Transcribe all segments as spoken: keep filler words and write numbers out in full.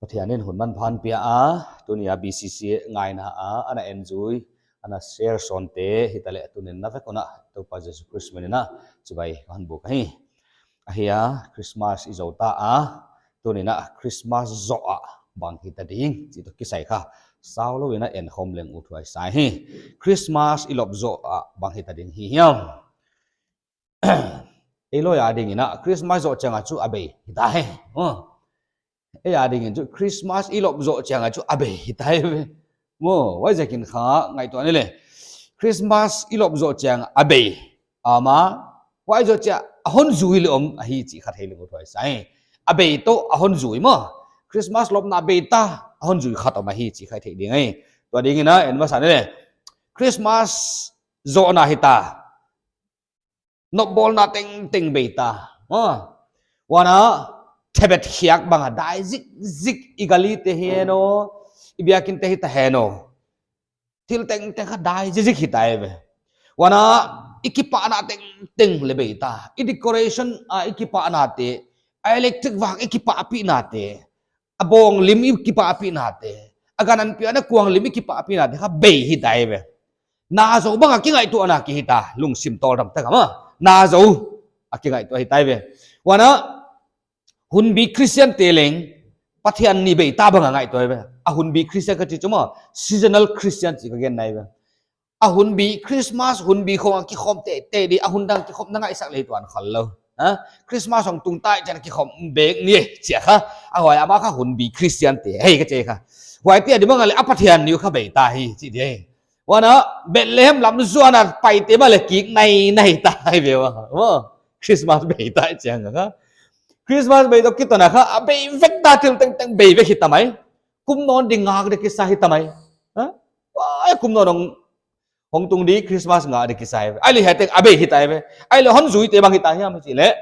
Pathianin hun manpha pia a, tuni a B C C ngaihna a ana en zui, ana share sawnte hitaleh tuni'n na vek un a Toupa Jesu Khrist min in a chibai ka hon buk ahi. Ahia, Christmas i zou ta a, tuni'n a Christmas zoh a bang hita ding chih toh kisai kha saulou in a en khawm leng uthuai sa hi. Christmas i lop zoh a bang hita ding hi hiam? Ei loi a dingin a Christmas zoh chiang a chu a bei hita hi. Oh. Ei a dingin chu Christmas i lop zoh chiang a chu a bei hita hi ve. Maw, huaiziakin kha ngaihtuah ni leh. Christmas i lop zoh chiang a bei. Ama, huai zoh chiang a hon zui leh om ahi chih kha thei leng uthuai sa hi. A bei toh a hon zui maw. Christmas lopna bei ta a hon zui khat om ahi chih kha thei ding hi. Tua dingin a en masa ni leh. Christmas zohna hita. Nopbawlna tengteng bei ta. Maw. Huan a, thebet khiak bang a dai zikzik i galite hi hen aw. I biakinnte hita hen aw. Thil tengteng kha dai zikzik hita ve. Huan a, i kipahna tengteng leh bei ta. I decoration a i kipahnate. A electric vak i kipahpihnate. A bawng lim i kipahpihnate. A gan an pia na kuang lim i kipahpihnate kha bei hita ve. Na zou bang a kingaihtuahna ki hita. Lungsim tawldam tak a maw. Na zou a kingaihtuah hita ve. Huan a, hunbi Christian te leng, Pathian ni bei ta bang a ngaihtuah ve. A hunbi Christian ka chih chu maw, seasonal Christian chih ka gen nai ve. A hunbi Christmas hunbi khong a kikhawm teitei di, a hun dang kikhawm na ngaihsak leh tuan khol lou. Ha? Christmas hong tung ta chiang a kikhawm bek ni chia kha. A huai ama kha hunbi Christian te hi ka chi kha. Huaite a di bang a leh a Pathian ni uh kha bei ta hi chih di hi. Huan a, Bethlehem lam zuan a paite mahleh kik nainai ta hi ve ua. Maw, Christmas bei ta chiang kha. Christmas bei toh kiton a kha, a bei vek ta, thil tengteng bei vek hita mai. Kum nawn di ngak di kisa hita mai. Ha? Huai kum nawn hong, hong tung di Christmas ngak di kisa hi ve. Ahihleh hiai teng a bei hita ve. Ahihleh hon zuite bang hita hiam chih leh.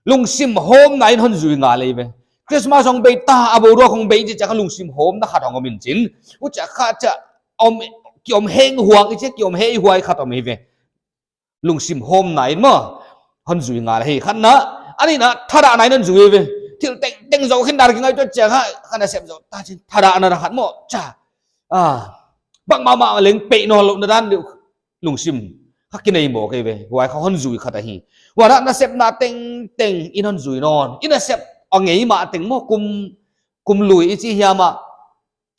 Lungsim hawmna in hon zui ngal hi ve. Christmas hong bei ta, a boruak hong bei chih chiang kha lungsim hawmna khat hong om in chin. Huchia kha chia om, ki om heng huang i chi, ki om hei huai khat om hi ve. Lungsim hawmna in maw, hon zui ngal hi. Khatna, a nihna, thadahna in hon zui ve. Thil tengteng zoh khin dan kingaihtuah chiang kha, kha nasep zoh ta chin, thadahna khat maw, chia. Ah, bangmah mah leng peih nawnlouhna dan deuh. Lungsim kha kinei mawk hi ve, huai kha hon zui khat ahi. Huan a nasepna tengteng in hon zui nawn. I nasep a ngei mah teng maw, kum, kum lui i chi hiam a.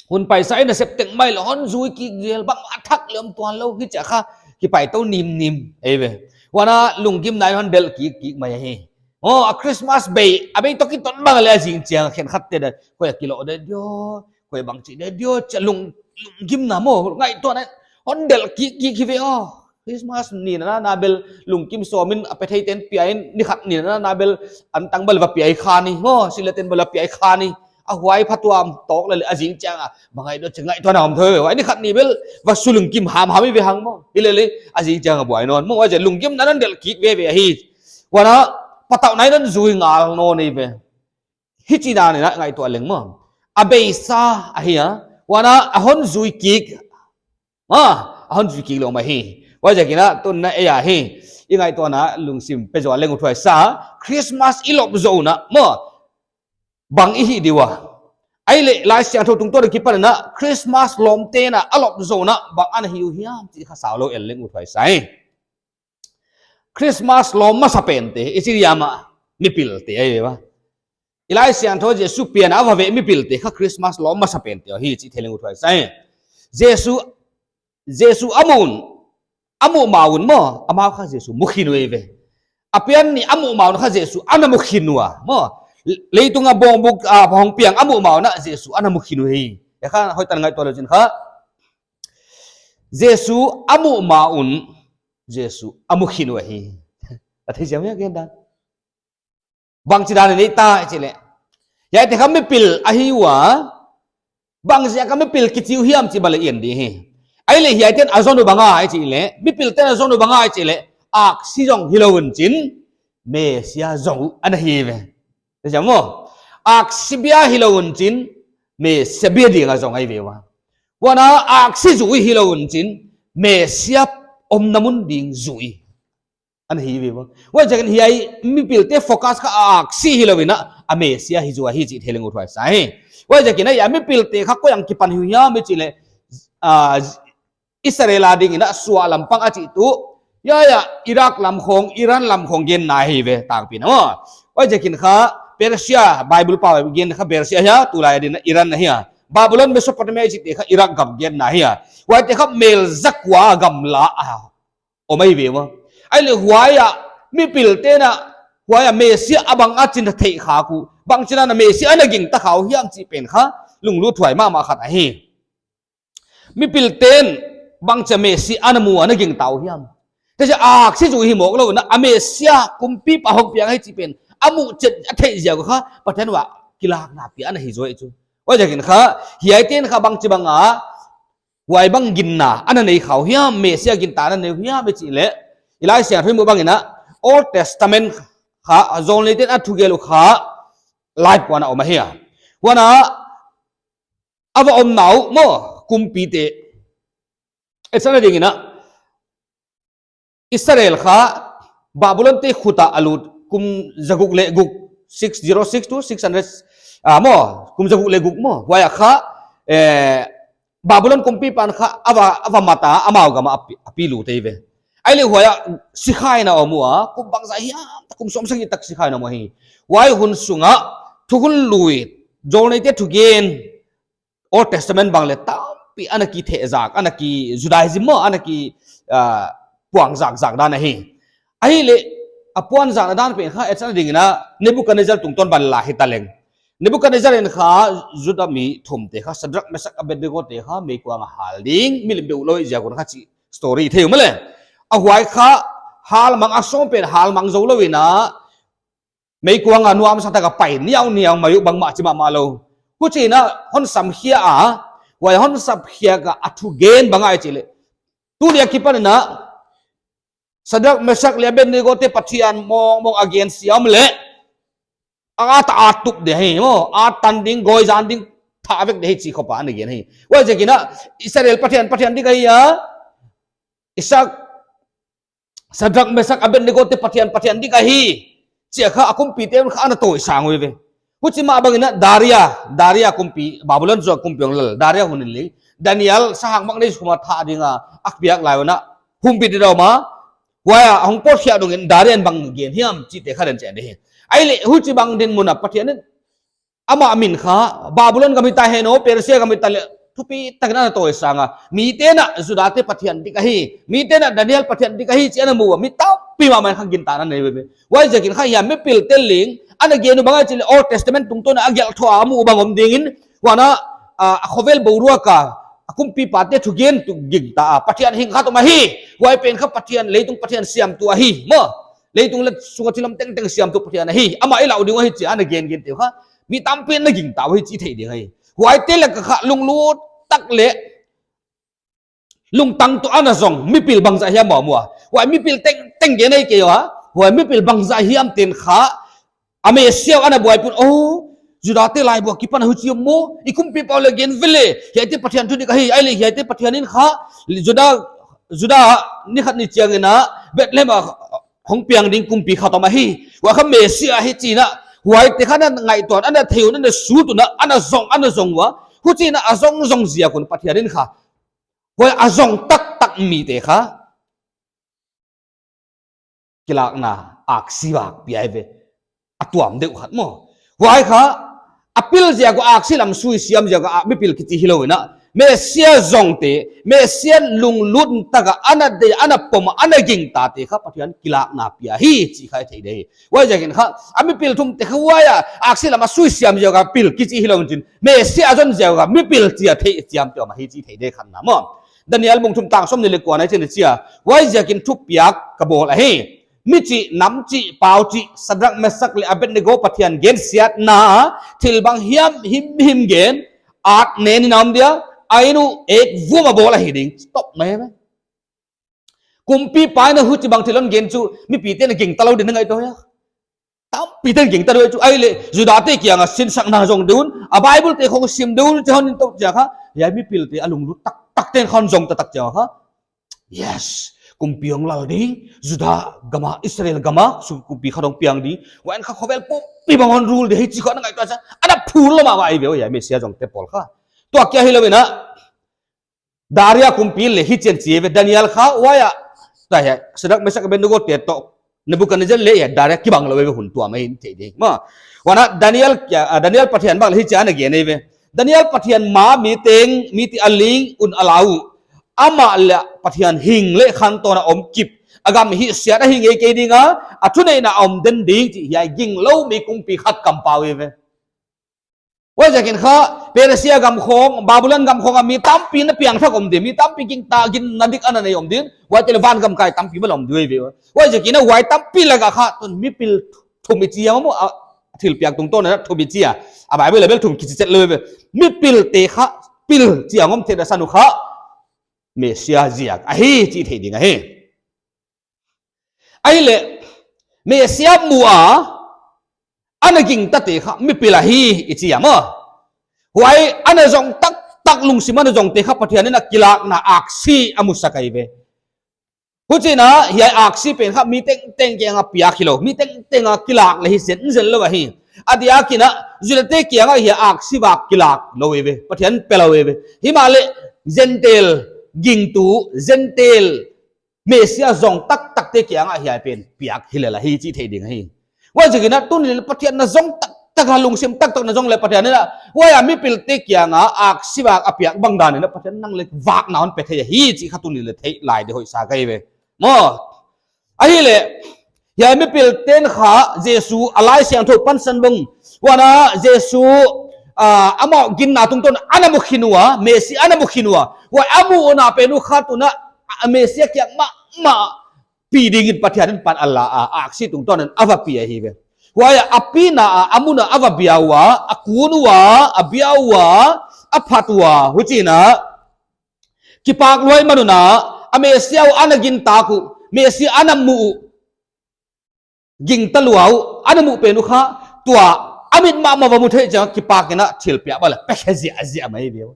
Hun paisa i nasep teng mai leh hon zui kik zel bang a thak leh om tuan lou hichia kha kipai tou nimnim hi ve. Huan a lunggimna in hon delh kikkik mai hi. Oh, a Christmas bei, a bei toh kiton bang leh a zing chiang khenkhat te dan. Koi a kiloh de dio, koi bangchi de dio, chia lung, lunggimna maw, ngaihtuahna, hon delh kikkik hi ve aw. Christmas ni na na bel lungkim sawm in a pe thei ten pia in, ni khat ni na na bel an tang bel va pia i kha ni, maw, sila ten bel va pia i kha ni. A huai phatuam tawk leh leh a zing chiang a, bang ngaihtuah chia ngaihtuahna om thou ve, huai ni khat ni bel va su lungkim hamham i ve hang maw. Hilele, a zing chiang a buai nawn, maw, huai chia lunggimna in hon delh kik veve hi. Huan a, patauhna in hon zui ngal nawn hi ve. Hichi dan in a ngaihtuah leng maw. A beisa ahi a. Huan a, a hon zui kik. Ah, a hon zui kik lou mah hi. Huaiziakin a, tuni'n a ei ahi. I ngaihtuahna lungsim pe zual leng uthuai sa. Christmas i lop zoh un a maw. Bang i hih di ua. Ahihleh Laisiangthou tungtawn a kipan in a Christmas lawmte'n a lop zoh un a bang ana hi uh hiam chih kha saulou in leng uthuai sa hi. Christmas lawm masa pente, i chi hiam a, mipilte ahi ve ua. I Laisiangthou Jesu pian a va veh mipilte kha Christmas lawm masa pente ahi chih thei leng uthuai sa hi. Jesu, Jesu a muh un, a muh ma un maw, amau kha Jesu mu khin uh ve. A pian ni a muh ma un kha Jesu ana mu khin ua, maw. Leitung a bawngbuk, ah, hong piang a muh ma un a Jesu ana mu khin uh hi. Huai kha hoihtak ngaihtuah lou chin kha. Jesu a muh ma un, Jesu a mu khin uh ahi. A thei siam hia gen dan. Bangchi dan in i ta i chih leh. Hiaite kha mipil ahi ua. Bangziak a mipil kichi uh hiam chih bang leh en di hi. Ahihleh hiaite'n a zon uh bang ahia i chih leh. Mipilte'n a zon uh bang ahia i chih leh. Aksi zong hilou un chin. Messia zong uh ana hi ve. Thei siam maw. Aksi bia hilou un chin. Messia bia ding a zong ahi ve ua. Huan a aksi zui hilou un chin. Messia omna mun ding zui. Ana hi ve maw. Huaiziakin hiai mipilte focus kha aksi hilou in a, a Mesia hi zaw hi chih theileng uthuai sa hi. Huaiziakin a, hiai mipilte kha koi a kipan hi hiam i chih leh, ah, Israel a ding in a suahlam pang a chih tuh, hiai, hiai, Iraq lam khong, Iran lam khong genna hi ve tangpi in a maw. Huaiziakin kha, Persia, Bible pau gen kha Persia hia, tulai a ding in a Iran na hia. Babylon, Mesopotamia i chihte kha Iraq gam genna hia. Huaite kha mel zakua gamla a om ahi ve maw. Ahihleh huai a, mipilte'n a, huai a Mesia a bang a chin theih khak uh, bangchi'n a Mesia ana gingta kha uh hiam chih pen kha, lunglut huai mahmah khat ahi. Mipilte'n bangchi a Mesia ana mu ana gingta uh hiam. Huchiin aksi zaw hi mawk lou in a, a Mesia kumpipa hong piang hi chih pen a muh chiat a theih ziak uh kha, Pathian uah kilakna pia ana hi zaw hi chu. Huaiziakin kha, hiaite'n kha bangchibang a, huai bang ginna ana nei kha uh hiam, Mesia ginta ana nei uh hiam i chih leh, i Laisiangthou i muh bang in a, Old Testament kha, zawlneite'n a thugen uh kha, laipuan a om ahi a. Huan a, a va omna uh maw, kumpite. Etsakna ding in a, Israel kha Babylon te khut a a lut kum zaguk leh guk, six zero six to six hundred, ah, maw, kum zaguk leh guk maw. Huai a kha, eh, Babylon kumpipa'n kha a va, a va mat a, amau gam a a pi, a pi lut ahi ve. Ahihleh huai a sikhaina om ua, kum bangzah hiam, kum sawmsagih tak sikhaina om ahi. Huai hun sung a, thukhun lui, zawlneite thugen, Old Testament bang leh tampi ana kithehzak, ana ki Judaism maw, ana ki, ah, puangzakzak dan ahi. Ahihleh, a puanzakna dan pen kha, etsakna ding in a, Nebuchadnezzar tungtawn ban la hi taleng. Nebuchadnezzar in kha, Juda mi thumte kha, Shadrach, Meshach, Abednego te kha, meikuang a hal ding, milim beuh lou ziak un kha chih story thei uh maw leh. A huai kha, halmang a sawm pen halmang zou lou in a, meikuang a nuamsa tak a pai niauh niauh mai uh, bangmah chi mahmah lou. Huchiin a hon samkhia a, huai hon samkhiak a a thugen bang ahia chih leh, tuni a kipan in a Shadrach, Meshach leh Abednego te Pathian mawngmawng a gen siam leh, a ta a tup ding hi maw, a tan ding, gawizan ding, thah vek ding hi chih khop a ana gen hi. Huaiziakin a Israel Pathian, Pathian dik ahi a, Isaac, Shadrach, Meshach, Abednego te Pathian, Pathian dik ahi, chi a kha a kumpite'n kha ana tawisang uh ve. Huchi mah bang in a Daria, Daria kumpi, Babylon zaw kumpi hong lal, Daria hun in leng, Daniel sahang bang nei suk a thah ding a, a piak lai un a, humbit ding a om a, huai a hong pawtkhiak ding in Daria in bang gen hiam chihte kha den chian ding hi. Ahihleh huchibang dinmun a Pathian in amah min kha, Babylon gam hita hen aw, Persia gam hita leh, thupi takin ana tawisang a. Mite'n a Juda te Pathian dik ahi, mite'n a Daniel Pathian dik ahi chih ana mu ua, mi tampi mahmah in kha gintakna nei uh ve. Huaiziakin kha hiai mipilte leng, ana gen uh bang ahia chih leh Old Testament tungtawn a a gelh thou a mu uh bang om ding in, huan a, a, a khovel boruak a, a kumpipate thugen tuh gingta a, Pathian hing khat om ahi, huai pen kha Pathian, leitung Pathian siamtu ahi, maw. Leitung leh sung a thil om tengteng siamtu Pathian ahi, amah i lau ding uh ahi chi a ana gengen te uh kha, mi tampi'n ana gingta uh hi chih theih ding ahi. Huaite lak ah kha lunglut tak leh lungtang toh ana zong mipil bangzah hiam maw maw. Huai mipil tengteng gen ahi kei ua, huai mipil bangzah hiamte'n kha, a Mesia ana buaipih un, oh, Juda te laibu a kipan a huchi om maw, i kumpipa uh leh gen ve leh, hiaite Pathian thu dik ahi, ahihleh hiaite Pathian in kha, Juda, Juda ni khat ni chiang in a, Bethlehem a hong piang ding kumpi khat om ahi, huai kha Mesia ahi chi in a, huaite kha ana ngaihtuah, ana thei un, ana sut un a, ana zong, ana zong ua, huchiin a zong zong ziak un Pathian in kha, huai a zong taktak mite kha, kilakna aksi vak pia hi ve. A tuam deuh khat maw. Huai kha, a pil ziak uh aksi lam sui siam ziak uh a mipil kichi hilou in a, Mesia zongte, Mesia lunglut tak a ana deih, ana pom, ana gingtate kha Pathian kilakna pia hi chih kha i thei ding hi. Huaiziakin kha, a mipil thumte kha huai a, aksi lam a sui siam ziak uh a pil kichi hilou in chin, Mesia a zon ziak uh a mipil chi a theih chiamteh om ahi chih thei ding khatna maw. Daniel bung thum tang sawmnih leh kua na i chih in a chi a, huaiziakin thupiak ka bawl ahi. Mi chih, nam chih, pau chih, Sadrak, Mesak leh Abednego Pathian gensiatna, thil bang hiam himhim gen, at nen in a om dia, a inn uh ek vum a bawl ahi ding. Stop mai mai. Kumpipa in a huchibang thil hon gen chu, mipite'n a gingta lou ding na ngaihtuah hia. Tampite'n gingta deuh chu, ahihleh, Judate kiang a sinsakna zong deuh un, a Bible te khong sim deuh un, chih hon in tou chiang kha, hiai mipilte a lunglut taktakte'n kha hon zong taktak chiang kha. Yes. kumpi hong lal ding, Juda gam a, Israel gam a, suk kumpi khat hong piang ding, huai in kha khovel pumpi bang hon rule ding, hichi kha ana ngaihtuah sa, ana phul lua mahmah eive, huai Mesia zongte pawl kha. Tua kia hilou in a, Daria kumpi leh hichi'n chi eive, Daniel kha, huai a, ta hia, Sadrak, Mesak, Abednego te toh, Nebuchadnezzar leh hia, Daria kibang lou eive, hun tuam in thei ding. Maw, huan a Daniel kia, ah, Daniel Pathian bang leh hichi'n a gen eive. Daniel Pathian ma mi teng, mi ti a ling un a lau. Amah leh Pathian hing leh khantawn a om kip. A gam hihsiat ahi ngei kei ding a, a thuneihna a om den ding chih hiai ginglou mi kumpi khat kampau eive. Huaiziakin kha, Persia gam khong, Babylon gam khong a mi tampi na piangthak om ding, mi tampi gingta ginna dik ana nei om ding, huaite leh van gam kai tampi mah om ding eive. Huaiziakin a huai tampi lak a kha, tun mipil thum i chi a maw, a thilpiak tungtawn a thum i chi a. A Bible a bel thum kichi chet lou eive. Mipilte kha, pil chi a ngom theihna san uh kha, Mesia ziak ahi chih thei ding ahi. Ahihleh, Mesia mu a, ana gingtate kha, mipil ahi i chi a maw. Huai ana zong taktak, lungsim ana zongte kha Pathian in a kilakna aksi a musak eive. Huchiin a, hiai aksi pen kha mi tengteng kiang a piak hilou, mi tengteng a kilak leh hi zenzen lou ahi. A diakin a, Judate kiang a hiai aksi vak kilak lou eive, Pathian pe lou eive. Himahleh, Gentile gingtu, Gentile Mesia zong taktakte kiang a hiai pen piak hi lel ahi chih thei ding ahi. Huaiziakin a tuni'n Pathian na zong taktak a, lungsim taktak na zong leh Pathian in a, huai a mipilte kiang a aksi vak a piak bang dan in a Pathian nang leh vakna hon pe thei ahi chih kha tuni'n leh theih lai di hoih sa ka hi ve. Maw. Ahihleh, hiai mipilte'n kha Jesu a Laisiangthou pansan bang. Huan a Jesu, ah, amau ginna tungtawn ana mu khin ua, Mesia ana mu khin ua. Huai a muhna pen uh kha tun a, a Mesia kiang mahmah pi dingin Pathian in pan a la a, aksi tungtawn in a va pi ahi ve. Huai a pina a, a mun a a va bia ua, a kun ua, a bia ua, a phat ua, huchiin a, kipak lua ahihman un a, a Mesia uh ana gintak uh, Mesia ana mu uh, gingta lua uh, ana muh pen uh kha, tua, a mit mahmah va mu theih chiang kipak in a thilpiak bang leh pe khe ziahziah mai ve.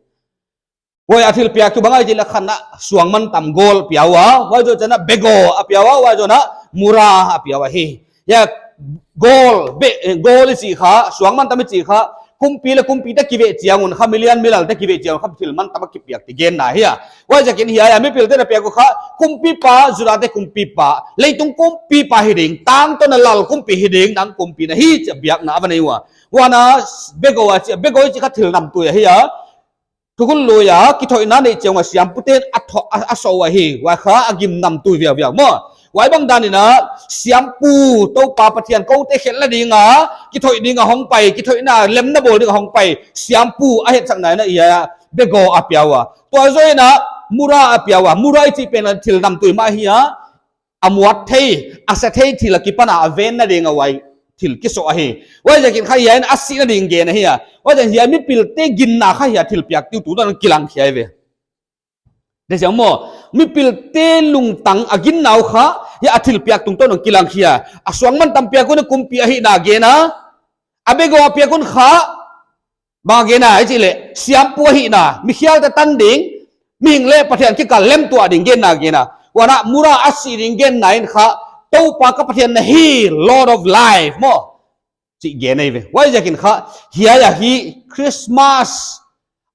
Huai a thilpiak tuh bang ahia chih leh khatna suangmantam gold pia ua, huai zoh chiang a begaw a pia ua, huai zoh a mura a pia ua hi. Hiai gold, be, eh, gold i chih kha, suangmantam i chih kha, kumpi leh kumpi te kiveh chiang un kha, milian milal te kiveh chiang un kha, thil mantam a kipiak chih genna hi a. Huaiziakin hiai a mipilte na piak uh kha, kumpipa, Judate kumpipa, leitung kumpipa hi ding, tangtawn a lal kumpi hi ding, nang kumpi na hi chih biakna a va nei ua. Huan a begaw a chih, begaw i chih kha thil namtui ahi a. Thukhun lui a, kithoihna neih chiang ua siampute'n a tho-, a, a sou ahi, huai kha a gim namtui viauviau maw. Huai bang dan in a, siampu, Toupa Pathian koute khelhna ding a, kithoih ding a hong pai, kithoihna lemna bawl ding a hong pai, siampu a hetsakna in a hiai a, begaw a pia ua. Tua zoh in a, mura a pia ua, mura i chih pen a thil namtui mah hi a, a muat thei, a se thei thil a kipan a a venna ding a huai thil kisoh ahi. Huaiziakin kha hiai in a sihna ding gen ahi a. Huaiziakin hiai mipilte ginna kha hiai thilpiak tuh tungtawn in kilang khia eive. Desiang maw, mipilte lungtang a ginna uh kha, hiai a thilpiak tungtawn in kilang khia. A suangmantam piak un kumpi ahihna gen a, a begaw a piak un kha, bang a gen a i chih leh, siampu ahihna, mikhialte tan ding, mihing leh Pathian kikal lemtuah ding genna gen a. Huan a mura a sih ding genna in kha, Toupa ka Pathian na hi, Lord of Life, maw. Chih gen eive. Huaiziakin kha, hiai a hi Christmas,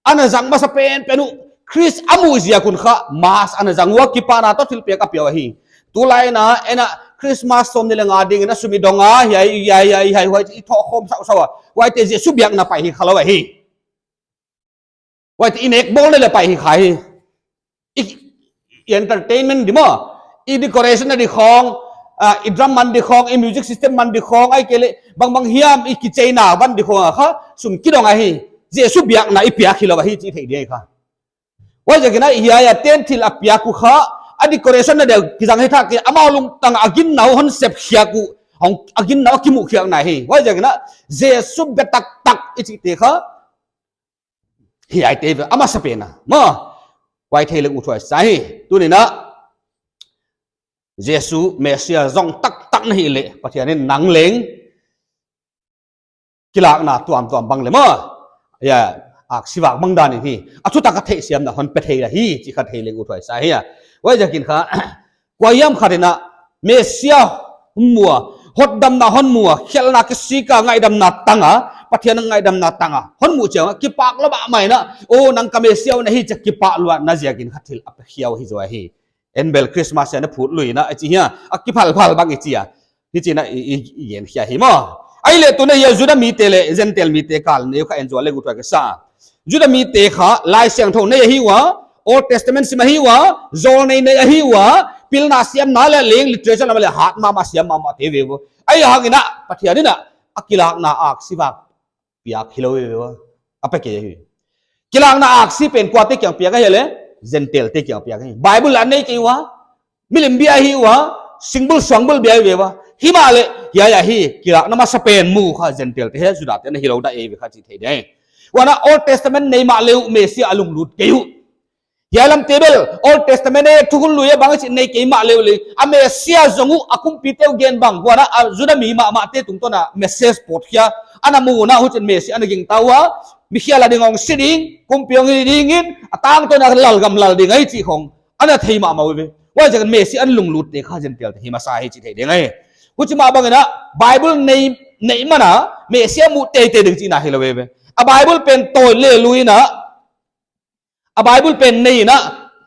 ana zang masa penpen uh, Khrist a muh ziak un kha, Mass ana zang ua kipahna toh thilpiak a pia uh ahi. Tulai in a, en a Christmas sawmnih leh nga ding in a sum i dong a, hiai, hiai, hiai, hiai, huai i thoh khawm sausau a. Huaite Jesu biakna pai hi kha lou ahi. Huaite i nek bawlna leh pai hi kha hi. I, i entertainment di maw. I decoration na di khong, ah, i drum man di khong, i music system man di khong, ahihkeileh bangbang hiam i kicheina van di khong a kha, sum kidong ahi. Jesu biakna i piak hilou ahi chih thei ding ahi kha. Huaiziakin a hiai a tent thil a piak uh kha, a decoration na deuh kizang hi thak kei, amau lungtang a ginna uh hon sep khiak uh, hong a ginna uh kimuh khiakna hi. Huaiziakin a Jesu be taktak i chihte kha, hiaite ve a masapen a. Maw, huai thei leng uthuai sa hi. Tuni'n a, Jesu Mesia zong taktak na hih leh, Pathian in nang leng, kilakna tuamtuam bang leh maw. Hiai, aksi vak bang dan in hi. A thutak a theihsiamna hon pe thei ahi, chih kha thei leng uthuai sa hi a. Huaiziakin kha, Kuahiam khat in a, Mesia hon mu a, hotdamna hon mu a, khelhna kisik a ngaihdamna tang a, Pathian ngaihdamna tang a hon muh chiang a, kipak lua mahmah in a, "O, nang ka Mesia uh na hi," chi a kipak luatna ziakin kha thil a pe khia uh hi zaw hi. Ei bel Christmas a na phut lui in a, a chi hia, a kiphalphal bang i chi a. Hichi in a i, i, i gen khia hi maw. Ahihleh tuni a Juda mite leh Gentile mite kal neu kha en zual leng uthuai ka sa. Juda mite kha Laisiangthou nei ahi ua, Old Testament sim ahi ua, zawlnei nei ahi ua, pilna siamna leh leng literature lam ah leng hat mahmah siam mahmah te ve ua. Ahihhangin a Pathian in a, a kilakna aksi vak piak hilou ve ua. A pe kei hi. Kilakna aksi pen kuate kiang piak ahi leh, Gentile te kiang piak ahi. Bible a nei kei ua, milim bia ahi ua, singbul suangbul bia ahi ve ua. Himahleh, hiai ahi, kilakna masa pen mu kha Gentile te hi, Juda te ana hilou dan ahi ve kha chi thei ding. Huan a Old Testament nei mahle uh Mesia a lunglut kei uh. Hiai lam te bel, Old Testament e thukhun lui a bang a chih nei kei mahle uh leng, a Mesia zong uh a kumpite uh gen bang, huan a, a Juda mi mahmah te tungtawn a message pawt khia, ana mu un a huchiin Mesia ana gingta ua, mikhial a ding hong si ding, kumpi hong hi ding in, a tangtawn a lalgam lal ding ahi chih khong ana thei mahmah uh ve. Huaiziakin Mesia ana lunglut te kha Gentile te hi masa hi chi thei ding ahi. Huchi mah bangin a Bible nei, neih man a Mesia mu teitei ding chihna hilou ve. A Bible pen tawi leh lui in a, a Bible pen nei in a,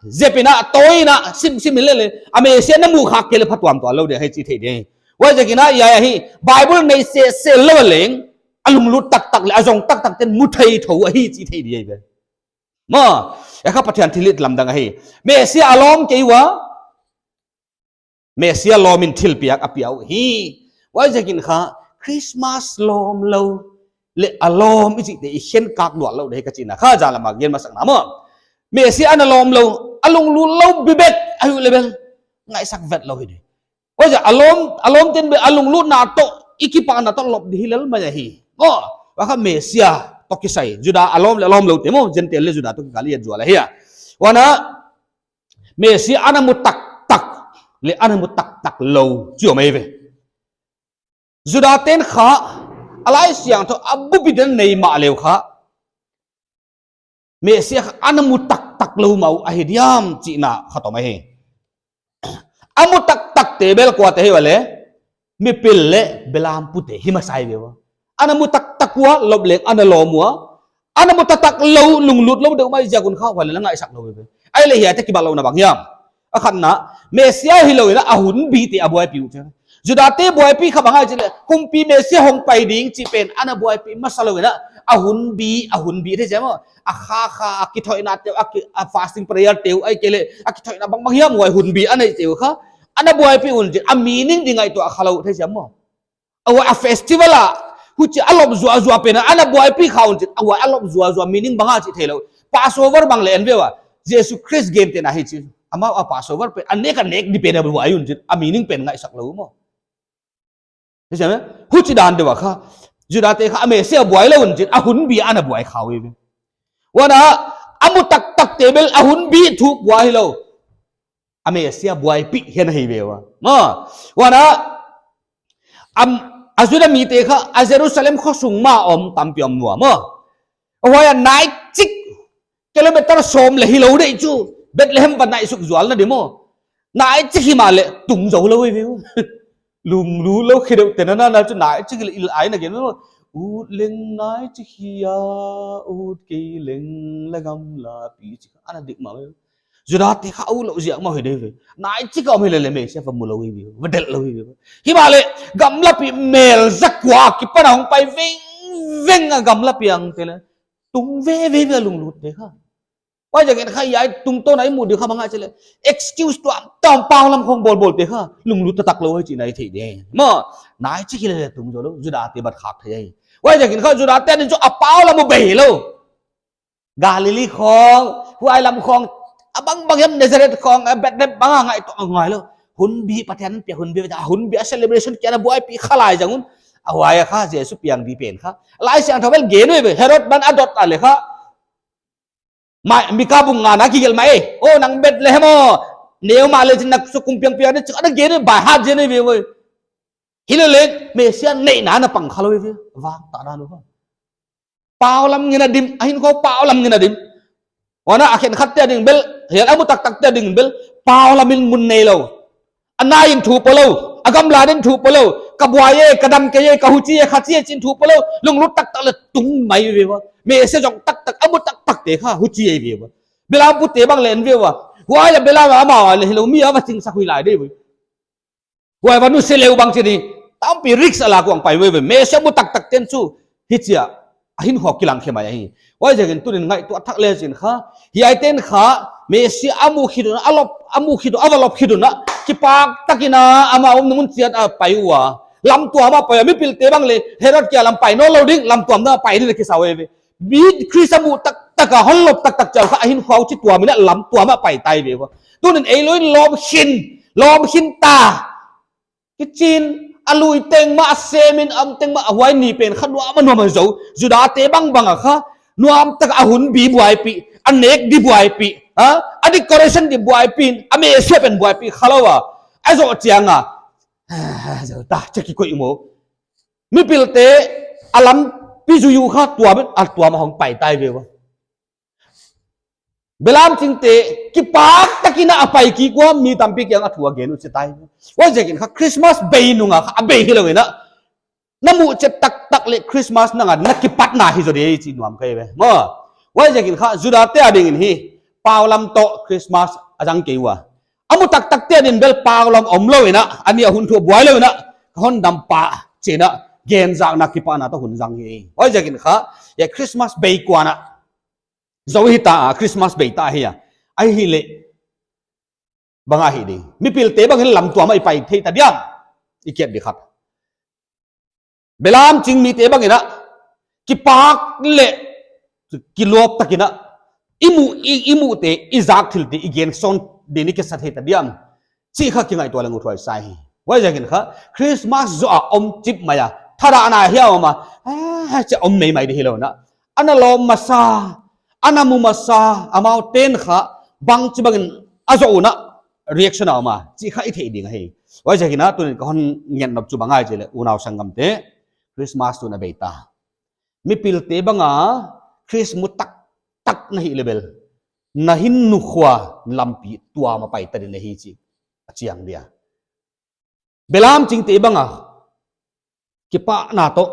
zep in a, tawi in a, sim, sim in leh leng, a Mesia na mu khak kei leh phatuam tuanlou ding ahi chi thei ding. Huaiziakin a, hiai ahi, Bible nei sese lou leng, a lunglut taktak leh, a zong taktak te'n mu thei thou ahi chi thei ding ahi ve. Maw, hiai kha Pathian thilhih lamdang ahi. Mesia a lawm kei ua, Mesia lawmin thilpiak a pia uh hi. Huaiziakin kha Christmas lawmlou leh a lawm i chihte i khenkak luat lou ding ahi ka chihna kha zan lam a gen masakna maw. Mesia ana lawmlou, a lunglut lou bibek ahi uh leh bel ngaihsak vet lou hi ding. Huaiziak a lawm, a lawm te'n bel a lunglutna toh, i kipahna toh lop ding hi lel mai ahi. Maw, huai kha Mesia toh kisai. Juda a lawm leh a lawmlou te maw, Gentile leh Juda toh kikal i et zual ahi a. Huan a, Mesia ana mu taktak leh ana mu taktak lou chi om ahi ve. Juda te'n kha, a Laisiangthou a buppi te'n nei mahle uh kha, Mesia kha ana mu taktak lou mah uh ahi diam chihna khat om ahi. A mu taktak te bel kuate hi ua leh, mipil leh belampute hi masa hi ve ua. Ana mu taktak ua, lop leng ana lawm ua. Ana mu taktak lou, lunglut lou deuh mai ziak un kha, huai leh ngaihsak lou ve. Ahihleh hiaite kibatlouhna bang hiam. A khatna, Mesia hilou in a hunbite a buaipih uh chi. Judate buaipih kha bang ahia chih leh, kumpi Mesia hong pai ding chih pen ana buaipih masa lou in a, a hunbi, a hunbi thei chiam maw. A kha kha, a kithoihna te uh, a ki, a fasting prayer te uh, ahihkeileh, a kithoihna bangbang hiam huai hunbi a neite uh kha, ana buaipih un chih, a meaning ding ngaihtuah khalou thei chiam maw. A huai a festival a, huchi a lop zuazua pen a, ana buaipih kha un chih, a huai a lop zuazua meaning bang ahia chih theilou. Passover bang leh en ve ua, Jesu Khrist gentehna hi chih. Amau a Passover pen, a nek a nek di pen a buai un chih, a meaning pen ngaihsak lou maw. Huchi dan deuh a kha, Judate kha a Mesia buai lou un chih, a hunbi ana buai kha uh ve. Huan a, a mu taktak te bel a hunbi thuk buai hilou. A Mesia buaipih hi'n ahi ve ua. Maw, huan a, am, a Juda mite kha, a Jerusalem khosung mah om tampi om ua maw. Huai a nai chik, kilometer sawm leh hilou deuh chu, Bethlehem va naisuk zualna di maw. Nai chik himahleh, tung zou lou hi ve ua. Lunglut lou khideuh te nana chu nai chik leh il ai na gen maw. Ut leng nai chik hi a, ut kei leng leh gamlapi chih ana dik mah ve. Judate kha a ut lou ziak mah hi ding ve. Nai chik a om hileh leh Mesia va mu lou hi ve, va delh lou hi ve. Himahleh gamlapi mel zakua akipan a hong pai vengveng a gamlapi angte leh tung veve ve a lunglutte kha. Huaiziakin kha hiai tungtawn a i muh di kha bang ahia chih leh, excuse tuamtuam, pau lam khong bawlbawlte kha lunglut taktak lou hi chihna i thei ding. Maw, nai chik hileh leh tung zou lou, Judate bat khak thei hi. Huaiziakin kha Judate adin chu a pau lam uh bei lou. Galilee khong, huai lam khong, a bangbang hiam Nazareth khong, a Bethlehem bang a ngaihtuah a ngai lou. Hunbi Pathian piak hunbi, a hunbi a celebration kia ana buaipih kha lai zang un. A huai a kha Jesu piang di pen kha. Laisiangthou bel gen uh ve, Herod ban a dot a leh kha. Mai, Mika bung nga na kigelh mai. O nang Bethlehem aw. Neu mahle chin na suk kum piang piang di chih ana gen uh, by heart gen uh ve ua. Hileh leng, Mesia neihna na pang khalou ve. Vang ta dan uh kha. Pau lam ngen a dim, a hinkhua pau lam ngen a dim. Huan a khenkhatte ading bel, hial a mu taktakte ading bel, pau lam in mun neilou. A nai in thu pua lou, a gamla in thu pua lou, ka buai e, ka dam kei e, ka huchi e, kha chi e chi'n thu pua lou, lunglut taktak leh tung mai ve ua. Meh se zong taktak, a mu taktak te kha huchi e ve ua. Belam pute bang leng ve ua. Huai a belam a amau a leh hilou mi a va chingsak hui lai de ve. Huai va nu se leu bang chi ni. Tampi risk a la kuang pai ve ve. Meh se mu taktak ten chu. Hichia a hinkhua kilang khe mai ahi. Huaiziakin tunin ngaihtuah thak le chin kha. Hiaite'n kha, Messia a mu khit un, a lop, a mu khit un, a va lop khit un a, kipak takin a, amah omna mun chiat a pai ua. Lamtuam a pai ua, mipilte bang leng, Herod kia lam pai nawnlou ding, lamtuam na pai ding na kisa uh ve. Mi Khrist a mu taktak a, hon lop taktak chiang kha, a hinkhua uh chi tuam in a lamtuam a pai tai ve ua. Tunin ei lou in lawm khin, lawm khin ta. Kichi'n, a lui teng mah, a sem in, a om teng mah, a huai ni pen kha nuam a nuam a zou. Judate bangbang a kha, nuam tak a hun bi buaipih, a nek di buaipih, ha? A decoration di buaipih, a meh se pen buaipih kha lou a. A zoh chiang a, zou ta, cheki koih mo. Mipilte, a lampi zui uh kha, tuam in, a tuam a hong pai tai ve ua. Belam chingte, kipak takin a pai kik ua, mi tampi kiang a thu a gen uh chi tai. Huaiziakin kha Christmas bei nung a kha, a bei hilou in a. Na muh chet taktak leh Christmas nang a, na kipatna hi zaw di chi nuam ka hi ve. Maw. Huaiziakin kha, Judate a dingin hi, pau lam toh Christmas a zang kei ua. A mu taktakte a dingin bel pau lam omlou in a, a ni a hun thu buai lou in a, ka hon dam pah, chi'n a, gen zakna kipahna toh hun zang hi. Huaiziakin kha, hiai Christmas bei kuan a. Zou hita a, Christmas bei ta hi a. Ahihleh, bang ahi ding. Mipilte bang in lamtuam a i pai thei ta diam. I kiat di khat. Belam ching mite bang in a, kipak leh, kilawp takin a, i mu, i, i muhte, i zak thilte, i gen sawn di ni kisa thei ta diam. Chih kha kingaihtuah leng uthuai sa hi. Huaiziakin kha, Christmas zoh a om chip mai a. Thadahna hiam a, ah, chia om meimai di hilou in a. Ana lawm masa, ana mu masa, amau ten kha, bangchibang in a zoh un a, reaction a om a. Chih kha i theih ding ahi. Huaiziakin a, tunin ka hon ngen nop chu bang ahia chih leh, unau sanggamte, Christmas tu'n a bei ta. Mipilte bang a, Christmas taktak na hih leh bel. Na hinkhua lampi tuam a pai ta ding na hi chih. A chiang dia. Belam chingte bang a. Kipahna toh.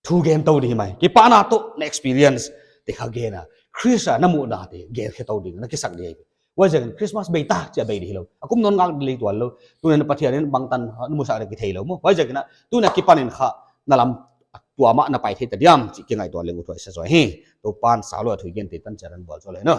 Thu gen tou di mai. Kipahna toh na experience. Te kha gen a. Khrist a na muhna te. Gen khe tou di. Na kisak di. Huaiziakin Christmas bei ta chia bei di hilou. A kum nawn ngak di leng tuan lou. Tunin Pathian in bangtan na musak di kithei lou maw. Huaiziakin a. Tuin a kipan in kha. Na lamtuam a na pai thei ta diam. Chih kingaihtuah leng uthuai sa zaw hi. Toupa'n saulou a thu i gente tan chia dan bual zaw leh no.